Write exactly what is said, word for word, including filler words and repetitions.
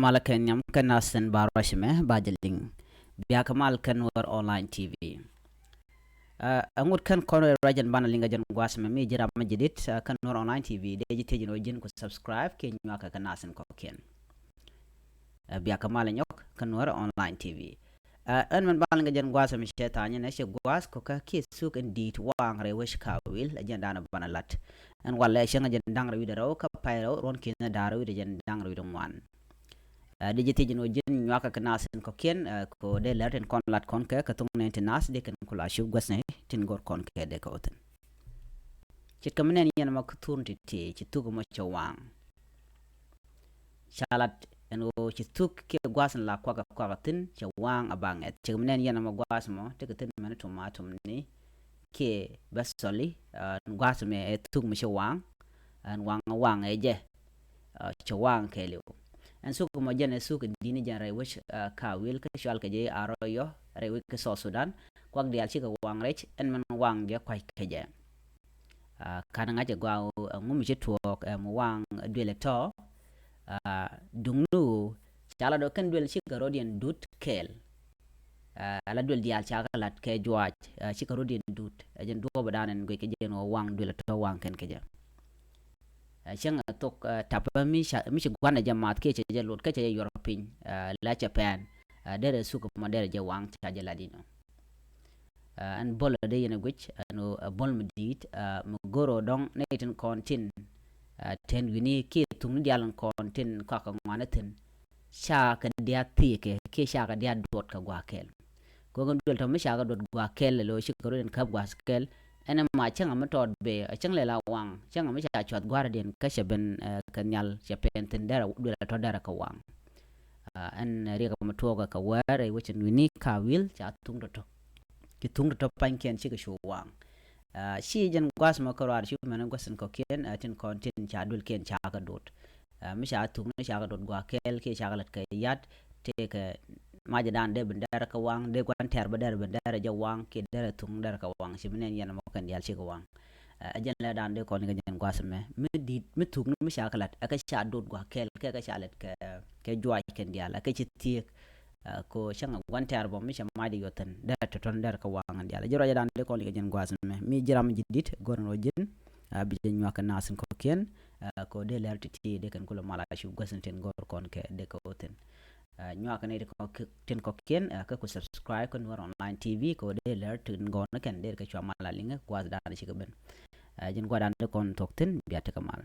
malä kɛ nhiam kɛ nath tin ba ruac mɛ ba jɛ liŋ. Biakä mal kɛ Nuɛr Online T V. Ɛ ŋut kɛn kɔn ruac jɛn banɛ liŋ kɛ jɛn gua̱a̱th mɛ mi ji̱ ram mi ji̱ dit kɛ Nuɛr Online T V dee ji̱ thiec ni wä ji̱n ku subscribe kiɛ nyuakä kɛ nath tin kɔ̱kiɛn. Ɛ biakä mal nyɔk kɛ Nuɛr Online T V. Ɛ ɛn mɛn banɛ liŋ kɛ jɛn gua̱a̱th mɛ cɛ tha̱a̱ny nɛ cɛ gua̱a̱th kɔkä kiɛ thuk in di̱i̱t waŋ rɛy wec ka wil ɛ jɛn danɛ banɛ lat. Ɛn walɛ cäŋ jɛn da̱ŋ rɛy wi̱dɛ rɛw kä pay rɛw ruɔ̱n ki̱n da̱ŋ rɛy wi̱dɛ jɛn da̱ŋ rɛy wi̱dɛ ŋuan. Ɛ di ji̱ thiec ni wä ji̱n nyuakä kɛ nath tin kɔ̱kiɛn ɛ ko dee lɛr tin kɔn lat kɔn kɛ kɛ thuŋ nɛn ti nath di kɛn kula cup gua̱thni tin go̱r kɔn kɛ dee kɛ wä thi̱n. Ce̱tkɛ mi nɛn yɛn mɔ kä thurni ti ti ci thuk mɔ cɛ waŋ. Ca lat ɛn ɣöö ci thuk kiɛ gua̱a̱th in la kuakä kuakä thi̱n cɛ waŋ a ba ŋɛth. Ce̱tkɛ mi nɛn yɛn mɔ gua̱a̱th mɔ tekɛ thi̱n mɛn tum a tum ni kiɛ bɛ thɔli. Gua̱a̱th mɛ ɛ thuk mi cɛ waŋ ɛn waŋ waŋ ɛ jɛ. Cɛ waŋ kɛɛliw. Ɛn thuk mɔ jɛn ɛ thuk in di̱t ni jɛn rɛy wec ka wil kä cual kɛ jɛ arɔ yɔ rɛy wec kä South Sudan. Kuak diaal cikɛ waŋ rɛc ɛn mɛn waŋ jɛ kua̱c kɛ jɛ. Kan ŋa̱c ɛ gɔaa ɣöö ɛŋu mi ci tuɔɔk ɛ mi waŋ duël ɛ tɔ̱. Duŋni ɣöö ca lat ɣöö kɛn duël cikɛ rɔ̱diɛn dut kɛɛl. Ala duël diaal ca kɛ lat kɛ juaac cikɛ rɔ̱diɛn dut ɛ jɛn duɔ̱ɔ̱p ɛ da̱a̱n ɛn guic kɛ jɛn ɣöö waŋ duël ɛ tɔ̱ waŋ kɛn kɛ jɛ. Cäŋ ɛ thok tapä mi ci gua̱n ɛ jɛ math kiɛ cɛ jɛ lot kä cɛ jɛ yuɔr piny la cɛ pɛn. Derɛ thuk mɔ derɛ jɛ waŋ ca jɛ lat inɔ. Ɛn bo̱l ɛ dee yɛn ɛ guic ɛn ɣöö ɛ bo̱l mi di̱i̱t mi go̱r ɣöö dɔ̱ŋ nɛy tin kɔn tin. Tɛn wi̱ni kiɛ thuŋni diaal in kɔn tin kɔakɛ ŋuani thi̱n. Ca kɛ diaal thiekɛ kiɛ ca kɛ diaal duɔt kɛ gua̱a̱th kɛl. Kɛ ɣöö kɛn duël tɔ̱ mi ca kɛ duɔt gua̱a̱th kɛl ɛ lo̱ cikɛ rɔ̱diɛn käp gua̱a̱th kɛl. Ɛn ɛ ma cäŋ ɛ mi tɔɔt bee ɛ cäŋ lɛl a waŋ cäŋ ɛ mi ca cuath gua̱a̱r diɛn kä cɛ ben kɛ nhial cɛ pɛn thi̱n derɛ duël ɛ tɔ̱ derɛ kɛ waŋ. Ɛn riɛk mi tuɔɔk kɛ wäär ɛ wecin wi̱ni ka wil ca thuŋ tɔ̱tɔ̱. Ci thuŋ tɔ̱tɔ̱ pa̱nykiɛn cikɛ cu waŋ. Ci jɛn gua̱a̱th mɔ kä ruaar cu mɛn gua̱a̱th in kɔ̱kiɛn tin kɔn tin ca duëlkiɛn ca kɛ dot. Mi ca thuŋ ni ca kɛ dot gua̱a̱th kɛl kiɛ ca kɛ lät kɛ yat tëëkɛ macdan dee ben dɛr kɛ waŋ dee gua̱n tɛ̈r bä dɛr ben dɛr jɛ waŋ kiɛ dɛr thuŋ dɛr kɛ waŋ ci mi nɛn yɛn mɔ kɛn diaal cikɛ waŋ. Ɛ jɛn lɛ dan dee kɔn kɛ jɛn gua̱a̱th mɛ mi di̱t mi thuk ni mi ca kɛ lat ɛ kɛ ca dot gua̱a̱th kɛl kɛ kɛ ca lat kɛ kɛ juac kɛn diaal ɛ kɛ ci thiek. Ko cäŋ gua̱n tɛ̈r bä mi cɛ mac di yuɔth thi̱n derɛ tɔ̱tɔ̱n derɛ kɛ waŋ diaal ji̱ ruac dan dee kɔn kɛ jɛn gua̱a̱th mɛ mi ji̱ ram ji̱ di̱t go̱r ni wä ji̱n. Bi jɛ nyuak kɛ nath in kɔ̱kiɛn. Ko dee lɛr ti ti dee kɛn kulɛ mal a cup gua̱th in tin go̱r kɔn kɛ dee kɛ wä thi̱n. Nyuak kɛ ni tin kɔ̱kiɛn kä ku subscribe kä Nuɛr Online T V ko dee lɛr tin gɔn kɛn dee kɛ cua mal a liŋɛ gua̱th dan cikɛ ben. Ji̱n gua̱th dan dee kɔn thuɔ̱k thi̱n bia tekɛ mal.